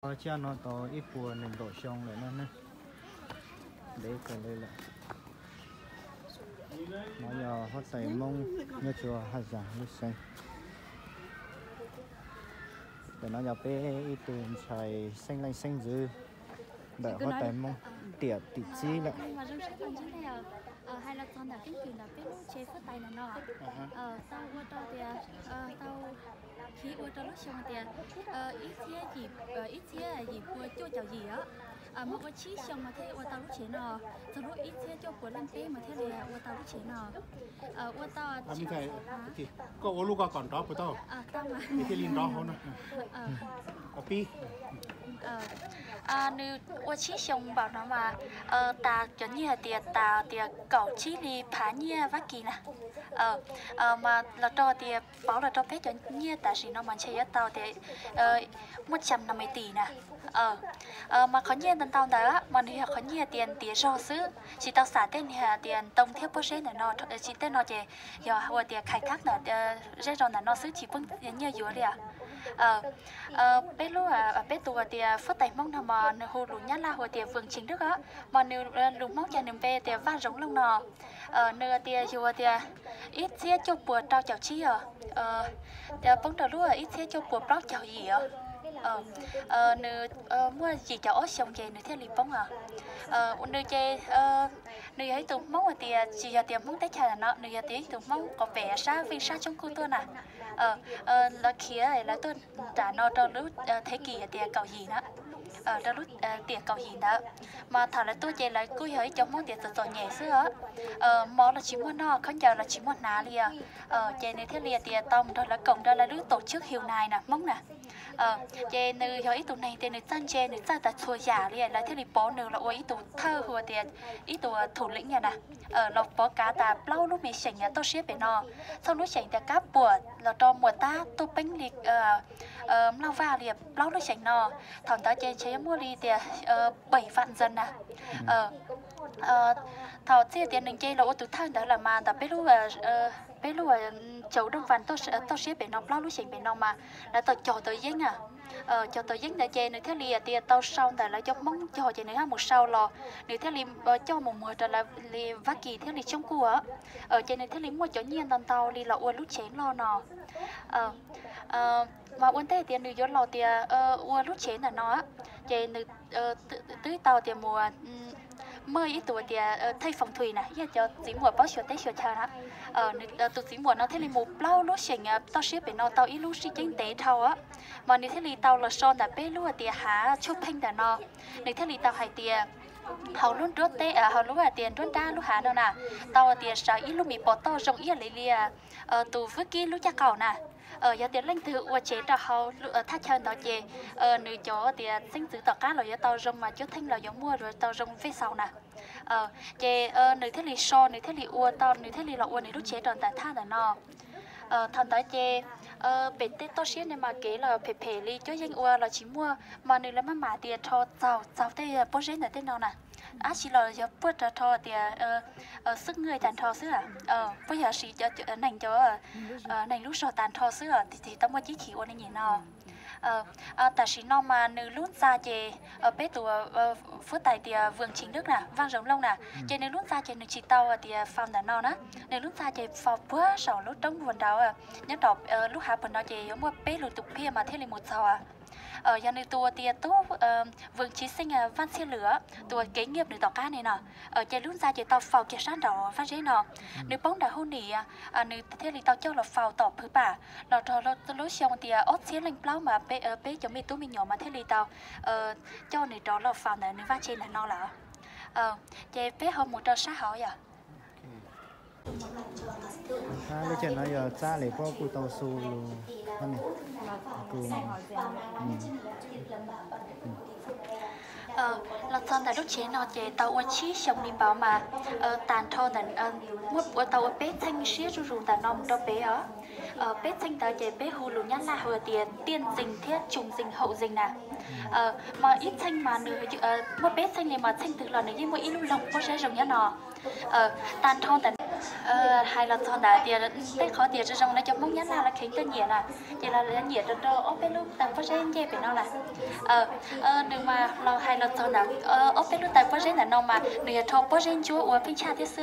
Tsiaj no tau ib puas nees nkaum xyoo lawm no ne. Ntev kawg li lawm. No yog huab tais Hmoob nyob rua Haj Yas lub xeev. Ntawm no yog peb ib tug ntxhais xeeb leej xeeb ntxwv ntawm huab tais Hmoob tiam tim txib lawm. Hais los txog ntawm keeb kwm ntawm peb lub tsev huab tais ntawm no, tau ua rau tias, tau khiv ua rau lub xyoo tias ib txhiab yim, ib txhiab yim pua cuaj caum yim os, mas ua tsib xyoo mas thiaj ua tau lub tsev no, txog lub ib txhiab cuaj puas leej peb mas thiaj li ua tau lub tsev no. Ua tau, koj ua lub ko kom nrov puas tau? Thiaj li nrov hauv no. Pib. Nws ua tsib xyoo npaum no mas tas cov nyiaj hais tias tas tias kaum tsib li phav nyiaj Vab Kis na. Mas los rau tias pauv los rau peb cov nyiaj tam sim no mas ntshe yuav tau tias muaj tsam no me tim na. Mas qhov nyiaj ntau ntau ntawd mas nws yog qhov nyiaj tias ntiav zog xwb, tsis tau xam tej niag tias ntoo thiab pob zeb ntawm no, tsis tej no ces yog ua tias khai thab ntawm zej zos ntawm no xwb tsis poob nyiaj yuav li. Peb lub, peb tus tias huab tais Hmoob no mas nws hu lus Nyab Laj hu tias Vwm Tseem Dwb, mas nws lus Hmoob ces nws npe tias Vaj Zoov Looj no. Nws tias yug tias ib txhiab cuaj puas rau caum tsib os, poob rau lub ib txhiab cuaj puas plaub caug yim os. Nws muaj yim caum ob xyoo ces nws thiaj li poob os. Nws ces nws yog ib tug Hmoob tias tsis yog tias Hmoob teb chaws no, nws yog tias ib tug Hmoob qhov pem sab Vij Sab Tsoob Kuj tuaj na. Lawv khiav lawv tuaj nram no rau lub thev kis tias kaum yim na, rau lub tiam kaum yim ntawd. Mas thaum lawv tuaj ces lawv kuj yog ib cov Hmoob tias txom txom nyem xwb os. Mov los tsis muaj noj, khaub ncaws los tsis muaj hnav li os. Ces nws thiaj li tias tau mus nrog lawv koom nrog lawv lub tổ chức Hiu Nai na, Hmoob na. Ces nws yog ib tug neeg tias nws txawj ntse, nws txawj tas txhua yam li, lawv thiaj li pov nws los ua ib tug thawj hu tias ib tug thủ lĩnh na. Los pov kav tas plaub lub me xeem toj siab pem no, txhua lub xeem tias Kab Puam los rau Muas Tab, Tuj Peeb li, Mlaj Vaj li plaub lub xeem no. Thaum ntawd ces ntshe yuav muaj li tias bảy vạn dân na. Thaum txij tias nws nce los ua tus thawj ntawd lawm mas ntawm peb lub, peb lub Châu Đông Văn toj siab pem no plaub lub xeem pem no mas lawv tau cog tau yeeb a. Cog tau yeeb ntawd ces nws thiaj li tias tau sau ntawm lawv cov Hmoob cog ces nws hab mus sau los nws thiaj li coj mus muag rau lawv li Vab Kis thiab li Tsoob Kuj. Ces nws thiaj li muaj cov nyiaj ntau ntau li los ua lub tsev loj no. Mas ua ntej tias nws yuav los tias ua lub tsev ntawm no, ces nws twb tau tias mus muaj ib tug tias thej foos thuis na, yog cov txiv muam paub xyuas teb xyuas chaw na. Tus txiv muam no thiaj li mus plaub lub xeem toj siab pem no tau ib lub sib ceeb ntev dhau, mas nws thiaj li tau los so ntawm peb lub tias hav tshuaj pheej ntawm no. Nws thiaj li tau hais tias hauv lub nruab teb, hauv lub hais tias nruab nrab lub hav no na, tau tias sawv ib lub me pov toj zoo ib yam li li tus Vwb Kib lub caj qaum na. Yog tias leej twg ua tsev rau hauv thaj chaw ntawd ces nws cov tias xeeb ntxwv tom qab los yuav tau zoo mas cuab theej los yuav muaj tau zoo vej xaus na. Ces nws thiaj li so, nws thiaj li ua tau, nws thiaj li los ua nws lub tsev rau ntawm thaj ntawm no. Thaum ntawd ces pem tej toj siab ne mas kev los phem phem li, cuab yeej ua los tsis muaj, mas nws lawv maj mam tias rho txaug txaug tej pob zeb ntawm tej no na. Dab tsi los yog puab rho tias xwb nqwj tag nrho xwb, puab yog siv neeg cov, neeg lub zog tag nrho xwb, tsis tau muaj cib chim ua li nim no. Tam sim no mas nws lub ntxa ces peb tus huab tais tias Vwm Tseem Dwb na, Vaj Zoov Looj na, ces nws lub ntxa ces nws tsis tau tias faus ntawm no na. Nws lub ntxa ces faus puag saum lub roob puag nraud, nyob rau lub hav puag no ces yuav muaj peb lus tus phiaj mas thiaj li mus txog. Yog nws tus tias tub Vwm Tseem Xeej, Vaj Txhiaj Lwm, tus kev nyiaj nws tom qab ne no, ces lub ntxa ces tau faus kiag sab nraum vaj zeb no. Nws poob nram Huj Nim, nws thiaj li tau coj los faus tom Phwv Pam los rau lub xyoo tias ob txhiab leej plaub mas peb cov me tub me nyuam mas thiaj li tau coj nws rov los faus ntawm nws vaj tsev ntawm no lawm. Ces peb ho mus rau sab hauv yom. Lub caij no yog Txab Lis Pob kuj tau xu lus, los txog ntawm lub tsev no ces tau ua tsib xyoo li npaum mas tas nrho ntawm, muab ua tau ua peb txheej siab zuj zus ntawm no mus rau pem os. Peb txheej ntawd ces peb hu lus Nyab Laj hu tias tiaj ntxees thiab tsoos ntxees haum ntxees na. Mas ib txheej mas nws muaj peb txheej li mas txheej twg los nws yeej muaj ib lub loog pob zeb zoo nyob no. Tag nrho ntawm, hais los txog ntawm tias tej qhov tias zoo zoo no cov Hmoob Nyab Laj los kheev tuaj nyiam na, ces los nyiam rau rau ob peb lub taws pob zeb ncej pem no na. Nws mas los hais los txog ntawm ob peb lub taws pob zeb ntawm no mas nws yog rho pob zeb ntsuab ua pheej tshaj thiab xwb.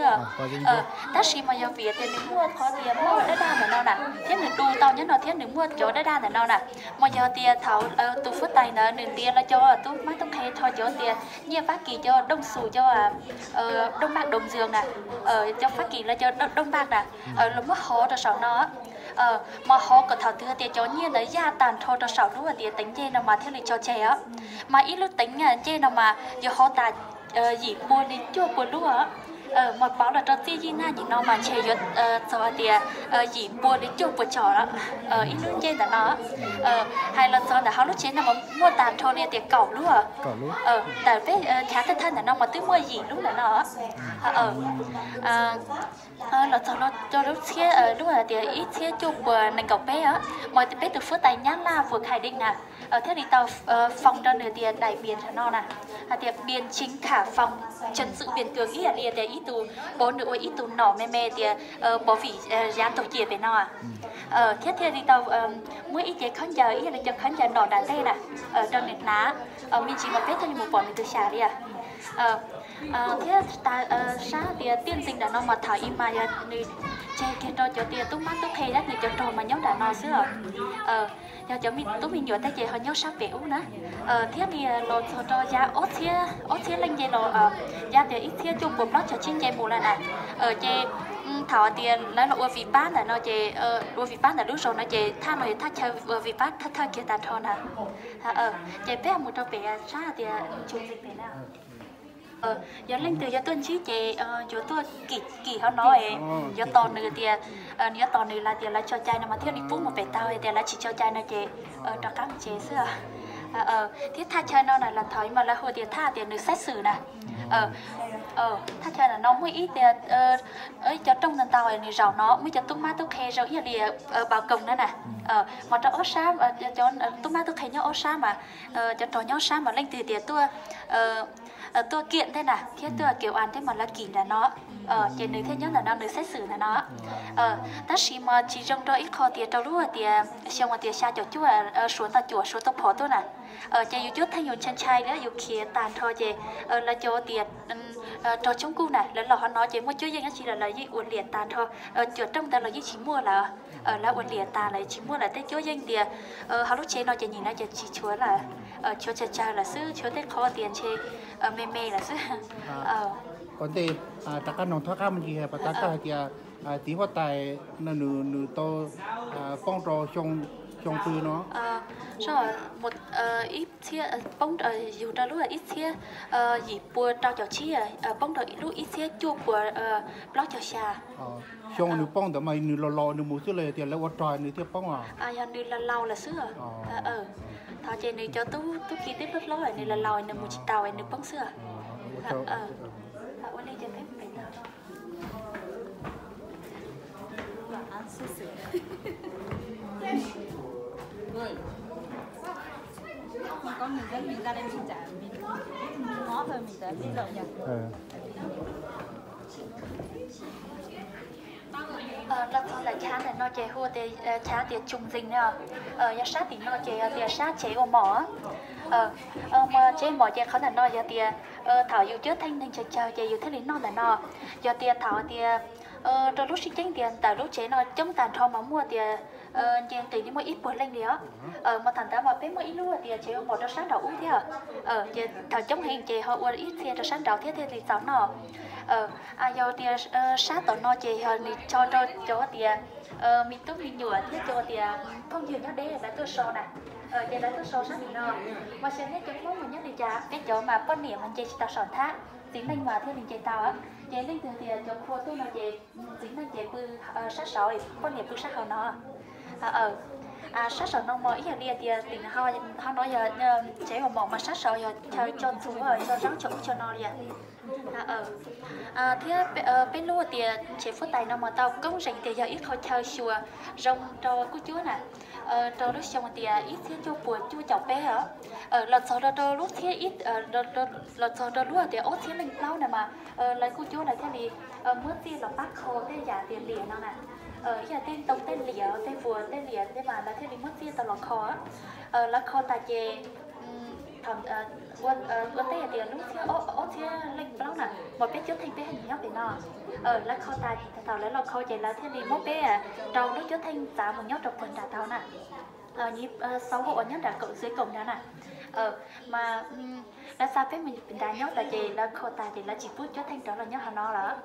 Tab sis mas yog vim tias nws muaj qhov tias muaj dab daj ntawm no na, thiab nws du tau nyob no thiab nws muaj cov dab daj ntawm no na. Mas yog tias thaum tus fuab tais ntawd nws ntiav los cov tub mab tub qhe rho cov tias nyiaj Fab Kis cov dooj xus cov dooj npaj dooj ntxwg na, cov Fab Kis los cov dooj npaj na, los muab hov rau saum no. Mas hov kom thaum twg tias cov nyiaj ntawd yaj tag nrho rau saum lub tias teev ncej no mas thiaj li tso tseg os. Mas ib lub teev ncej no mas yuav hov tas yim pua li cuaj pua lub os. Mas pauv los rau txij yij naj nyim no mas ntshe yuav txog tias yim pua li cuaj pua tso ib lub ncej ntawm no. Hais los txog ntawm hauv lub tsev no mas muaj tag nrho li tias kaum lub. Ntawm peb chav thawj thawj ntawm no mas twb muaj yim lub ntawm no. Los txog rau lub txhiab, lub hais tias ib txhiab cuaj puas nees nkaum peb, mas peb tus fuab tais Nyab Laj Vua Khai Dej na thiaj li tau foos rau nws tias daim bias no na, hais tias bias tseev kham foos tseev txwm bias tuas ib yam li tias ib tug pov nws ua ib tug nom me me tias pov vim yav ntaug cia pem no. Thiab thiaj li tau muab ib ce khaub ncaws ib yam li cov khaub ncaws nom nram ntej na rau nws hnav. Me ntsis mas peb thiaj li mus pom nws tus xyas li. Thiab sab tias tiaj ntxees nram no mas thaum ub mas yog nws tseg kiag rau cov tias tub mab tub qhe thiab nws cov rog mas nyob nram no xwb os. Yog cov tub me nyuam tej ces ho nyob sab pem ub na. Thiab li los txog rau yav ob txhiab, ob txhiab leej nce los, yav tias ib txhiab cuaj puas plaub caug tsib nce mus lawm na. Ces thaum tias lawv los ua vij pab ntawm no ces, ua vij pab ntawm lub zos no ces thaj no yog thaj chaw ua vij pab thawj thawj kiag tag nrho na. Ces peb mus rau pem sab tias tsoos ntxees pem na. Yog leej twg yog tuaj ntsib ces yuav tuaj kim kim hauv no, yuav tos nws tias, nws yuav tos nws lawv tias lawv tso cai no mas thiaj li pub mus pem tau, tias lawv tsis tso cai no ces rov qab mus tsev xwb. Thiab thaj chaw no na los thaum ub mas lawv hu tias thaj tias nws xeb xwm na. Thaj chaw no muaj ib tias cov rooj ntau ntau nws zaum no muaj cov tub mab tub qhe zoo ib yam li npau koos na na. Mas rau ob sab, cov tub mab tub qhe nyob ob sab mas, cov rog nyob ob sab mas leej twg tias tuaj, tuaj kiam thiab na thiab tuaj kev as thiab mas lawv kim ntawm no, ces nws thiaj nyob ntawm no nws xeb xwm ntawm no. Tab sis mas tsis zoo rau ib qho tias rau lub tias xyoo tias xya caum cuaj Suav tau cuam Suav tau phom tuaj na. Ces yus cuab theej yus ntshai ntshai li yus khiav tag nrho ces lawv cov tias rog coob kuj na lawv los hauv no ces muaj cuab yeej dab tsi los lawv yeej ua liam tag nrho. Cuam rooj ntawd los yeej tsis muaj lawm. Lawv ua liam tas lawm tsis muaj lawm tej cuab yeej tias hauv lub tsev no ces nim no ces tsis tshuav lawm. Tshuav tsawg tsawg lawm xwb, tshuav tej qhov tias ntshe me me lawm xwb. Ua ntej rov qab noog thob qab me ntsis pas tas koj hais tias txiv huab tais no nws tau poob rau xyoo twg no? Ib txhiab, poob yug rau lub ib txhiab yim pua rau caum tsib, poob rau lub ib txhiab cuaj pua plaub caug xya. Xyoo nws poob ntawd mas nws los laus nws mus xwb los yog tias lawv ua rog nws thiaj poob? Yog nws los laus lawm xwb. Thov ces nws cov tub tub ki twb hlob hlob nws los laus nws mus tsis tau nws poob xwb. Ua li ces peb mus pem tau. Los txog ntawm chav ntawm no ces hu tias chav tias tsoos ntxees no. Yog sab tim no ces yog tias sab tsev ua mom. Mas tsev mom ces qhov ntawm no yog tias thaum yus cuab theej neeg tsawg tsawg ces yus thiaj li noj ntawm no. Yog tias thaum tias rau lub sib ceeb tias ntawm lub tsev no coob tag nrho mas muaj tias nce nqis li muaj ib puas leej li os. Mas thaum ntawd mas peb muaj ib lub tias tsev ua mom rau sab nraud ub thiab. Ces thaum coob heev ces ho ua ib txhia rau sab nraud thiab thiaj li txaus noj. Yog tias sab tom no ces yog nws tso rau cov tias me tub me nyuam thiab cov tias phooj ywg nyob deb lawv tuaj so na. Ces lawv tuaj so sab tim no. Mas xyov nej cov Hmoob mas nyob li cas, peb cov mas poj niam mas nce tsis tau saum nthab, txiv neej mas thiaj li nce tau. Ces leej twg tias cov khua tuaj no ces txiv neej ces pw sab saud, poj niam pw sab hauv no. Sab saum no mas ib yam li tias tim ho no yog tsev uas mom mas sab saud yog chaw tso txhuv tso zaub tso ub tso no li. Thiab peb lub tias tsev huab tais no mas tau koob zeem tias yog ib qho chaw xyuas zoo rau kuj cuab na, rau lub xyoo tias ib txhiab cuaj puas cuaj caum peb os, los txog rau lub txhiab, los txog rau lub tias ob txhiab leej plaub na mas lawv kuj cuab lawv thiaj li muab txiaj los pab kho tej yam tias liam no na, ib yam tej ntoo tej liam tej vuas tej liam tej mas lawv thiaj li muab txiaj tau los kho. Lawv kho tas ces ua ntej tias lub txhiab ob txhiab leej plaub na mas peb cuab theej peb haj nyob pem no. Lawv kho tas, thaum lawv los kho ces lawv thiaj li muab peb rau lub cuab theej txav mus nyob rau puag nram tau na, xauv hauv uas nyob nram kaum txwv koom nrad na. Mas lawv xa peb mus nrad nyob tas ces lawv kho tas ces lawv tsis pub cuab theej rov los nyob hauv no lawm.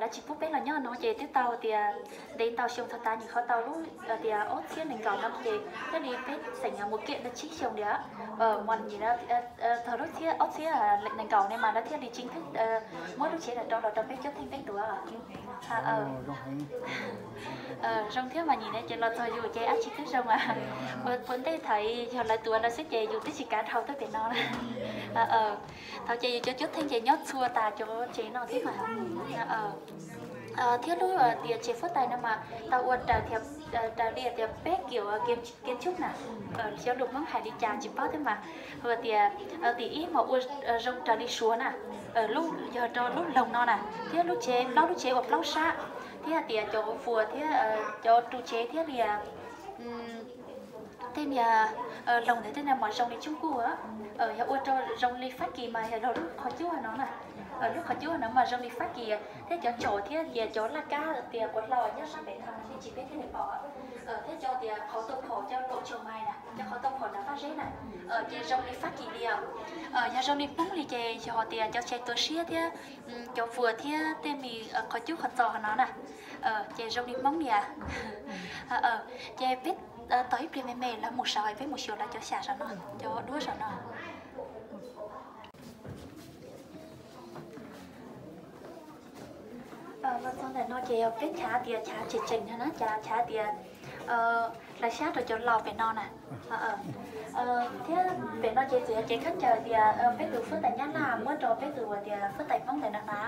Lawv tsis pub peb los nyob no ces twb tau tias ntev ntau xyoo txog tas nyuam qhuav tau lub tias ob txhiab nees nkaum no ces thiaj li peb xeem mus kiam tau tsib xyoo li. Mas nyim txog lub txhiab ob txhiab nees nkaum ne mas lawv thiaj li tsis muab lub tsev rau los rau peb cuab theej peb tuav. Zoo thiab mas nyim ne ces los txog yus ces dab tsi twb zoo. Ua ntej thaum yog lawv tuav lawv xwb ces yus twb tsis kav dhau tuaj pem no. Thaum ces yus cov cuab theej ces nyob txhua tas cov tsev no thiab mas. Thiab lub tias tsev huab tais no mas tau ua raws li tias peb kiam kiam tsuj na, xyov lus Hmoob hais li cas tsis paub thiab mas, hu tias tim ib mas ua zoo raws li Suav na, yog rau lub loog no na, thiab lub tsev plaub lub tsev ua plaub sab, thiab hais tias cov vuas thiab cov ru tsev thiab li tej niag loog ntawd tej no mas zoo li tsooj kuj, yog ua rau zoo li Fab Kis mas yog lub qhov cuab no na, lub qhov cuab no mas zoo li Fab Kis thiab cov tsaum thiab tias cov laj kab tias quav hlau nyob sab pem thav nej tsis peb thiaj li pom, thiab cov tias qhov tau phom cov laum tsaus mais na, cov qhov tau phom nram vaj zeb na, ces zoo li Fab Kis li os. Yog zoo li Hmoob li ces yog tias cov tsev tuav siab thiab cov vuas thiab tej me qhov cub qhov txos no na, ces zoo li Hmoob li. Ces peb tos ib pliag me me lawv mus saud peb mus xyuas lawv cov xyas saum no, cov duab saum no. Los txog ntawm no ces yog peb chav tias chav tseem tseem no na, chav chav tias lawv sab rau cov laus pem no na. Thiab pem no ces txawm yog cev khaub ncaws tias peb tus huab tais Nyab Laj muab rau peb tus tias huab tais Hmoob ntawm no na,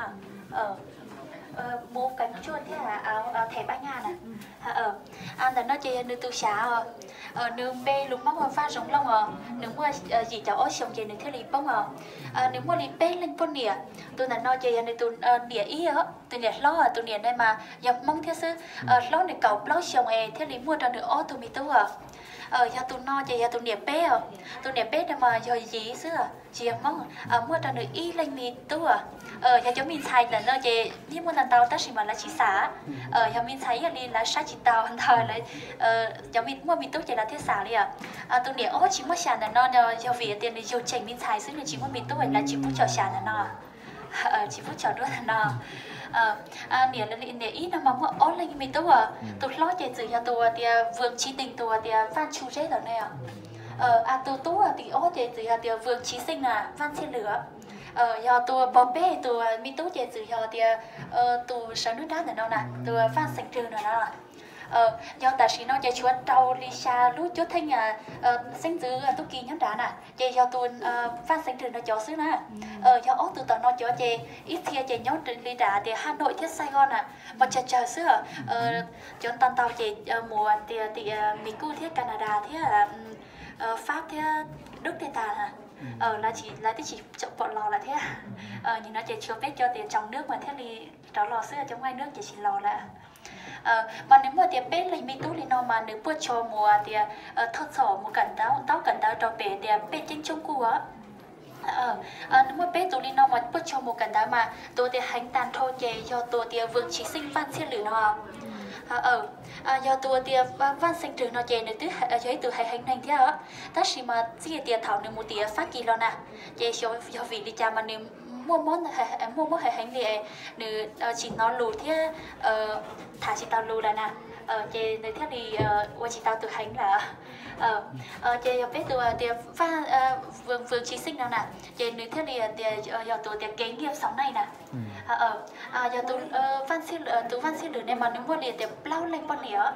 mus keev tsuaj thiab them paj nyaj na. Ntawm no ces yog nws tus xyav os, nws npe lus Hmoob ua Vaj Zoov Looj os, nws muaj yim caum ob xyoo ces nws thiaj li poob os. Nws muaj li peb leeg poj niam, tus ntawm no ces yog nws tus niam ib os, tus niam hlob, tus niam ne mas yog Hmoob thiab xwb. Hlob nws kaum plaub xyoo es thiaj li muaj rau nws ob tug me tub os. Yog tus no ces yog tus niam peb os, tus niam peb no mas yog Yiv xwb, tsis yog Hmoob, muaj rau nws ib leeg me tub os. Yog cov me ntxhais ntawm no ces yeej muaj ntau ntau tab sis mas lawv tsis xam. Yog me ntxhais ib yam li lawv saib tsis taus ntawd, cov muaj me tub ces lawv thiaj xam li os. Tus niam ob tsis muab xyas ntawm no yog vim tias nws yug tseem me ntxhais xwb, nws tsis muaj me tub, lawv tsis pub tsom xyas ntawm no, tsis pub tsom duab ntawm no. Niam, niam ib no mas muaj ob leeg me tub, tus hlob ces txawm yog tus tias Vwm Tsis Nees, tus tias Vaj Tshu Zeb tom ne. Tus tub tim ob ces txawm yog tias Vwm Tsis Xeej na, Vaj Txhiaj Lwm. Yog tus pog peb tus me tub ces txawm yog tias tus sawv nruab nrab ntawm no na, tus Vaj Xeem Rwg no na. Yog tam sim no ces tshuav rau li xya lub cuab theej xeeb ntxwv tub ki nyob nrad na, ces yog tus Vaj Xeem Rwg no cov xwb na. Yog ob tug tom no cov ces ib txhia ces nyob li nram tias Haj Noim thiab Xaij Goj na, mas tsawg tsawg xwb. Cov ntau ntau ces mus tias tim Mis Kuj thiab Kanadas thiab Fab thiab Dub tej tag na. Lawv twb tsis pom los lawm thiab. Nim no ces tshuav peb cov tias tsoom nwb mas thiaj li rov los xwb, cov nqaij nwb ces tsis los lawm. Mas nws muaj tias peb leeg me tub li no mas nws puaj tsho mus tias thoj txhom mus kawm ntaub kawm ntawv rau pem tias pej ceeb tsoob kuj. Nws muaj peb tus li no mas puaj tsho mus kawm ntawv mas tus tias heev tag nrho ces yog tus tias Vwm Tsis Xeej Vaj Txhiaj Lwm no. Yog tus tias Vaj Xeem Rwg no ces nws twb yog ib tug heev heev neeg thiab, tab sis mas txij tias thaum nws mus tias Fab Kis los na, ces yog vim li cas mas nws muaj mob heev heev li, nws tsis hnov lus thiab tham tsis tau lus lawm na, ces nws thiaj li ua tsis tau tus heev lawm. Ces yog peb tus tias Vwm Tsis Xeej no na, ces nws thiaj li tias yog tus tias kev nyiaj xaus neej na. Yog tus Vaj Txhiaj Lwm ne mas nws muaj li tias plaub leeg poj niam.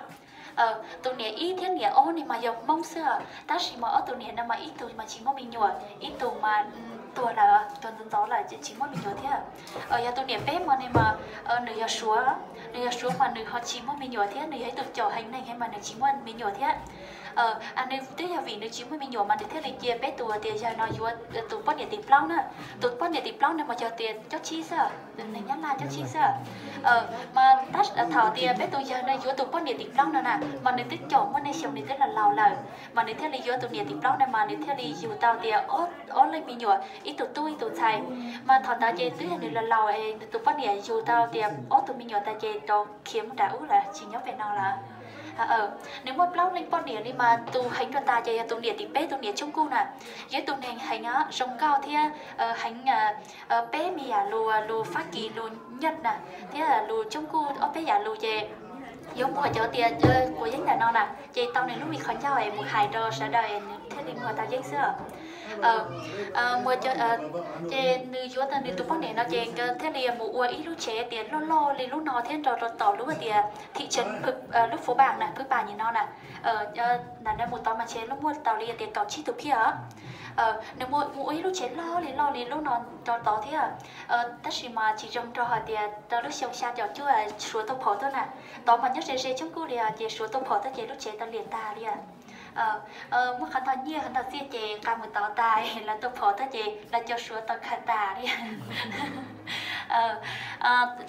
Tus niam ib thiab niam ob ne mas yog Hmoob xwb, tab sis mas ob tus niam no mas ib tug mas tsis muaj me nyuam, ib tug mas tuag lawm, tuag ntxov ntxov lawm tsis muaj me nyuam thiab. Yog tus niam peb mas ne mas nws yog Suav, nws yog Suav mas nws ho tsis muaj me nyuam thiab, nws yog ib tug coj heev neeg mas nws tsis muaj me nyuam thiab. Nws twb yog vim nws tsis muaj me nyuam mas nws thiaj li cia peb tus tias yawg no yuav tus poj niam tim plaub na. Tus poj niam tim plaub no mas yog tias cob tsib xwb, neeg Nyab Laj cob tsib xwb. Mas thaum tias peb tus yawg no yuav tus poj niam tim plaub no na, mas nws twb coj muaj nej xyoo nws twb los laus lawm, mas nws thiaj li yuav tus niam tim plaub no mas nws thiaj li yug tau tias ob leej me nyuam, ib tug tub ib tug ntxhais. Mas thaum ntawd ces twb yog nws los laus, tus poj niam yug tau tias ob tug me nyuam tas ces rov khiav mus nram ub lawm tsis nyob pem no lawm. Nws muaj plaub leej poj niam li mas tus heev rau tas ces yog tus niam tim peb tus niam Tsoob Kuj na, yog ib tug neeg heev zoo nkauj thiab heev peb me yam lus, lus Fab Kis, lus Nyab na, thiab lus Tsoob Kuj ob peb yam lus ces yuav muag cov tias quav yeeb ntawm no na, ces tau nws lub me qhov ncauj es mus hais rau sawv daws es nws thiaj li muag tau yeeb xwb. Ces nws yuav tau nws tus poj niam no ces nkawd thiaj li mus ua ib lub tsev tias loj loj li lub no thiab nrog rau tom lub tias thim tsev, lub Phu Npas na, Phu Npas nim no na. Ntawm no mus tod mas ntshe lub muaj tau li tias kaum tsib tus phiaj os. Nws mus ua ib lub tsev loj li loj li lub no rau tod thiab. Tab sis mas tsis zoo rau hais tias rau lub xyoo xya caum cuaj Suav tuaj phom tuaj na, tod mas nyob ze ze Tsoob Kuj li ces Suav tuaj phom tuaj ces lub tsev tau liam tag li. Muaj qhov ntau nyiaj qhov ntau txiaj ces nqa mus tod tas lawv tuaj phom tuaj ces lawv cov Suav tau khaws tas li.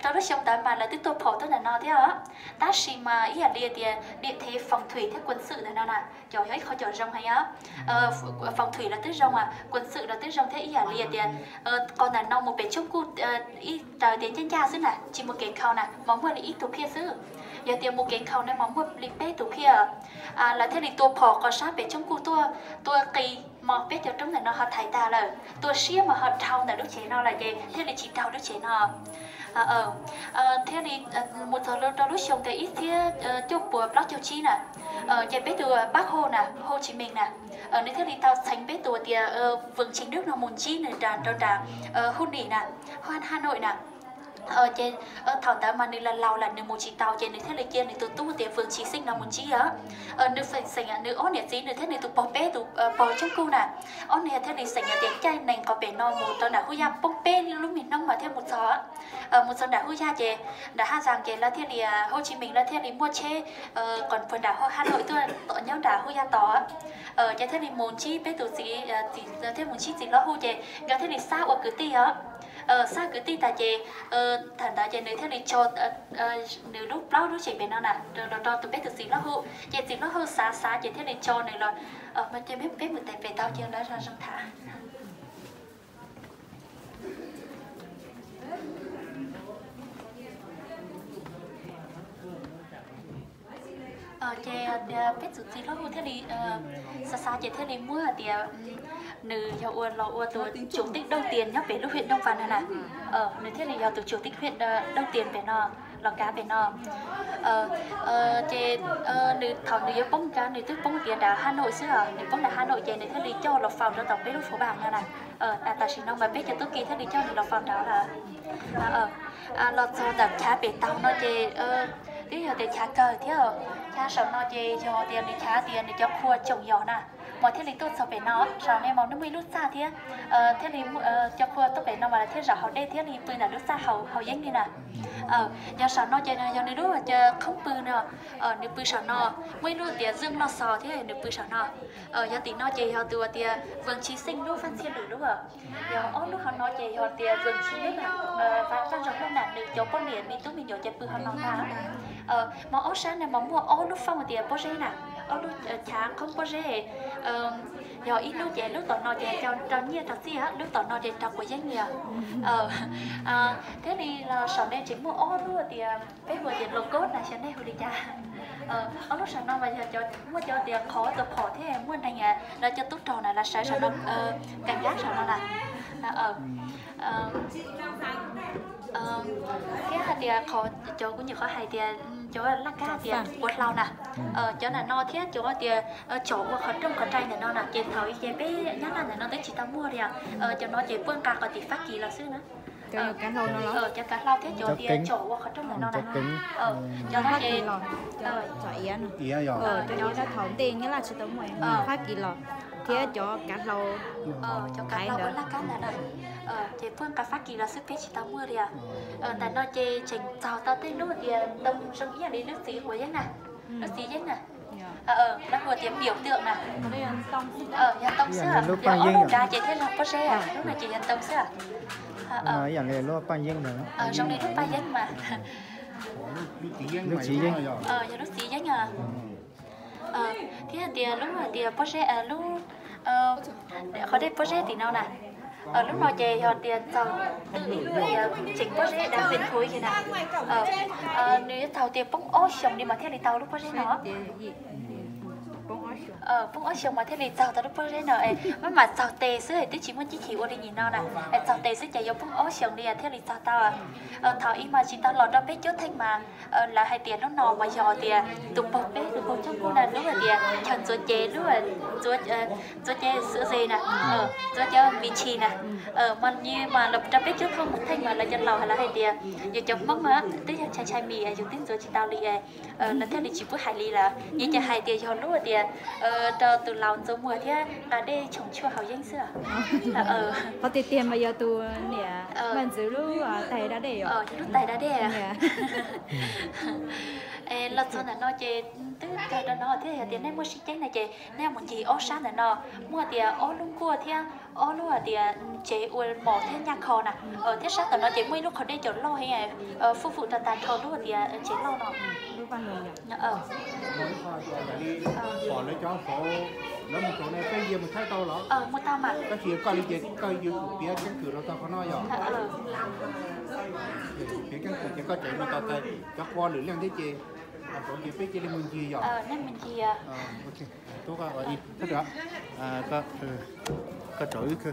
Rau lub xyoo ntawd mas lawv twb tuaj phom tuaj ntawm no thiab os. Tab sis mas ib yam li tias niam thev foom thwm thiab kuam xwm ntawm no na, cov yog ib qho cov zoo heev os. Foom thwm lawv twb zoo, kuam xwm lawv twb zoo thiab ib yam li tias qhov ntawm no mus pem Tsoob Kuj ib raws tias ncaj ncaj xwb na, tsis mus kev nkhaus na mas muaj li ib tug phiaj xwb. Yog tias mus kev nkhaus na mas muaj li peb tus phiaj. Lawv thiaj li tua phom qhov sab pem Tsoob Kuj tuaj, tua qis mas peb cov roob ntawm no ho thaiv tag lawm, tua siab mas ho dhau ntawm lub tsev no lawm ces thiaj li tsis raug lub tsev no. Thiaj li mus txog rau lub xyoo tias ib txhiab cuaj puas plaub caug tsib na, ces peb tus pab hau na, Hau Tsis Mees na, nws thiaj li tau txheev peb tus tias Vwm Tsis Dub no mus ntsib nws rau nram Hauj Nim na, Haj Nauj na. Ces thaum ntawd mas nws los laus lawm nws mus tsis tau ces nws thiaj li cia nws tus tub tias Vwm Tsis Xeej no mus ntsib os. Nws feem xeem nws ob niam txiv nws thiab nws tus pog peb tus pog Tsoob Kuj na, ob niag thiaj li xeem tias caij nees qhov pem no mus rau nram Hub Yaj poob peb lub me hnub mas thiaj mus txog. Mus txog nram Hub Yaj ces nram Haj Zaas ces lawv thiaj li, Hau Tsis Mees lawv thiaj li muaj tsheb qhov puag nram Haj Nauj tuaj nyob nram Hub Yaj tos. Ces thiaj li mus ntsib peb tus txiv, thiaj mus ntsib txiv Lauj Huj ces nkawd thiaj li xab ua kwv tij os. Xab kwv tij tas ces thaum ntawd ces nws thiaj li tso nws lub plaub lub tsev pem no na los rau tus peb tus txiv Lauj Huj ces txiv Lauj Huj xav xav ces thiaj li tso nws los. Ces peb mus tes pem tau ces lawv zoo zoo tham. Ces peb tus txiv Lauj Huj thiaj li xav xav ces thiaj li muab hais tias nws yog ua los ua tus chủ tịch đầu tiên nyob pem lub huyện Đông Văn no na. Nws thiaj li yog tus chủ tịch huyện đầu tiên pem no, los kav pem no. Ces nws thaum nws yuav poob kav nws twb poob tias nram Hà Nội xwb os, nws poob nram Hà Nội ces nws thiaj li coj los faus rau tom peb lub Phú Bài no na. Tam sim no mas peb cov tub ki thiaj li coj nws los faus nraud lawm. Los txog ntawm chav pem taug no ces twb yog tias chav kawg thiab. Chav saum no ces yog tias nws chav tias nws cov qhua tsoom yos na, mas thiaj li tuaj txog pem no. Saum no mas nws muaj ib lub txaj thiab, thiaj li cov qhua tuaj pem no mas lawv thiaj zaum haus dej thiab li pw ntawm lub txaj haus yeeb li na. Yog saum no ces yog nws lub qhoob pw no, nws pw saum no, muaj ib lub tias Dưỡng Lò Xò thiab nws pw saum no. Yog tim no ces yog tus tias Vwm Tsis Xeej lub, Vaj Txhiaj Lwm lub. Yog ob lub hauv no ces yog tias Vwm Tsis Lwm, Vaj Ntxoog Lub na, nws cov poj niam me tub me nyuam ces pw hauv no na. Mas ob sab no mas muaj ob lub fooj tias pob zeb na, ob lub chav qhoob pob zeb. Yog ib lub ces lub tom no ces rau nyiaj rau txiaj, lub tom no ces rau quav yeeb li. Thiaj li los saum no tseem muaj ob lub tias peb hu tias los kob na, xyov nej hu li cas. Ob lub saum no mas yog muaj cov tias qhov tus phom thiab muaj neeg lawv cov tub rog na lawv sawv saum no, kees kab saum no na. Thiab hais tias qhov cov kuv nyuam qhuav hais tias cov laj kab tias ua hlau na, cov nram no thiab cov tias tsom ua qhov rooj qhov rai ntawm no na, ces thaum ub ces peb Nyab Laj ntawm no twb tsis tau muaj li. Cov no ces puab nqa qhov tim Fab Kis los xwb na. Cov kav hlau thiab cov tias tsom ua qhov rooj ntawm no na. Cov no ces thaum ntej Nyab Laj tsis tau muaj, Fab Kis los thiab cov kav hlau, cov kav hlau ua laj kab ntawm no, ces puab nqa Fab Kis los xwb, peb tsis tau muaj li. Ntawm no ces tseem txaug tau tej lub tias ntoo zoo ib yam li lub txiv quav yeeb na, lub txiv yeeb na. Lawv hu tias piaum twm na. Yog ntoo xwb, yog ob lub nrad ces thiaj yog pob zeb, lub no ces yog ntoo xwb. Ib yam li lub paj yeeb ntawd. Zoo li lub paj yeeb mas. Lub txiv yeeb. Yog lub txiv yeeb. Thiab tias lub tias pob zeb, lub qhov dej pob zeb tim no na. Lub no ces yog tias txaug twm ib lub tias tseem pob zeb dav pes thuv na. Nws yuav txaug tias poob ob xyoos li mas thiaj li tau lub pob zeb no. Poob ob xyoos mas thiaj li txaug tau lub pob zeb no. Maj mam txaug tes xwb, twb tsis muaj cib chim ua li nim no na. Txaug tes xwb ces yuav poob ob xyoos li thiaj li txaug tau. Thaum ub mas tsis tau los rau peb cuab theej mas lawv hais tias lub no mas yog tias tus pog peb tus pog Tshaj Kuj na, lub hais tias chaw ntxuav cev, lub ntxuav cev xwb ze na, ntxuav cov mis tshis na. Mas nws mas los rau peb cuab theej mas lawv cov laus lawv hais tias yus cov Hmoob twb yog ntshai ntshai mis yus twb ntxuav tsis tau li, lawv thiaj li tsis pub hais li lawm. Nws ces hais tias yog lub tias rau tus laus ntxuav muag thiab nqa dej tshoov tshuaj haus yeeb xwb. Qhov tiag tiag mas yog tus niam Vaj Ntxwv lub tais da dej. Lub tais da dej. Los txog ntawm no ces twb kawg rau no thiab, yog tias nej muaj sib ceeb na ces nej mus ncig ob sab ntawm no, muaj tias ob lub nkuaj thiab ob lub tias tsev ua mos thiab nyaj kho na. Thiab sab tom no ces muaj ib lub qhov dej cov loj heev, fuj fum rau tas nrho lub tias tsev loj no. Pom lawv cov hauv, lawv mus saum no peb yuav mus saib tau los? Tab sis koj li ces koj yuav tsum piav keeb kwm los txog qhov no yog? Piav keeb kwm ces koj tseem no tau tag cov qua lwm leej thiab ces, ces peb cia li mus ncig yog? Tub, koj tsaum wb.